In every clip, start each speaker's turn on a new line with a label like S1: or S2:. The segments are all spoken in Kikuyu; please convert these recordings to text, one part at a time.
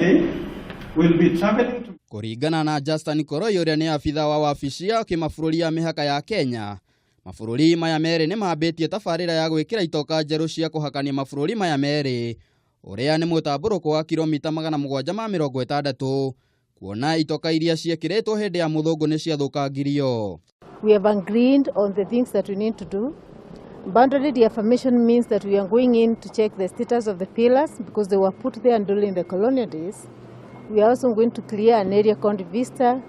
S1: again, we'll be traveling to
S2: Kũringana na Justin Koroi, ũrĩa nĩ abitha wa wabici ya kĩmabũrũri ya mĩhaka ya Kenya, mabũrũri maya merĩ nĩ mambĩtie tabarĩra ya gwĩkĩra itoka njerũ cia kũhakania mabũrũri maya merĩ, ũrĩa nĩ mũtambũrũko wa kilomita 760, kuona itoka iria ciekĩrĩtwo hĩndĩ ya mũthũngũ nĩ ciathũkangirio.
S3: We have agreed on the things that we need to do. Boundary reaffirmation means that we are going in to check the status of the pillars because they were put there during the colonial days. We are also going to clear an area called Vista,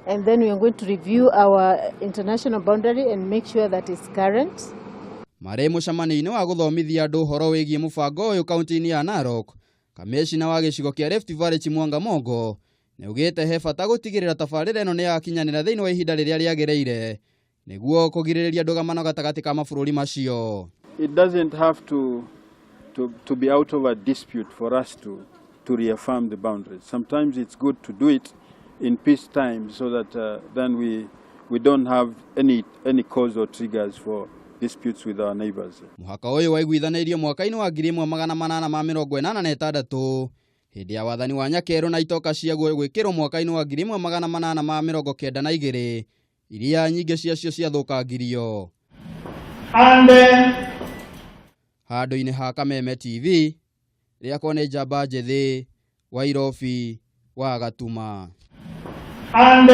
S3: and then we are going to review our international boundary and make sure that it's current.
S2: Marĩ mũcemanio-inĩ wa gũthomithia andũ ũhoro wĩgiĩ mũbango ũyũ kaunti-inĩ ya Narok, kamĩcina wa gĩcigo kĩa Rift Valley Chimwanga Mongo nĩaugĩte he bata gũtigĩrĩra tabarĩra ĩno nĩ yakinyanĩra thĩinĩ wa ihinda rĩrĩa rĩagĩrĩire nĩguo kũgirĩrĩria ndũgamano gatagatĩ ka mabũrũri macio.
S4: It doesn't have to be out of a dispute for us to reaffirm the boundaries. Sometimes it's good to do it in peace time so that then we don't have any cause or triggers for disputes with our neighbors.
S2: Mũhaka ũyũ waiguithanĩirio mwaka-inĩ wa 1886 hĩndĩ ya wathani wa Nyakerũ, na itoka ciaguo gwĩkĩrwo mwaka-inĩ wa 1892, iria nyingĩ ciacio ciathũkangirio.
S1: And
S2: Handũ-inĩ ha Kameme TV, rĩakwa nĩ Njamba Njĩthĩ Wairobi wa Gatuma.
S1: And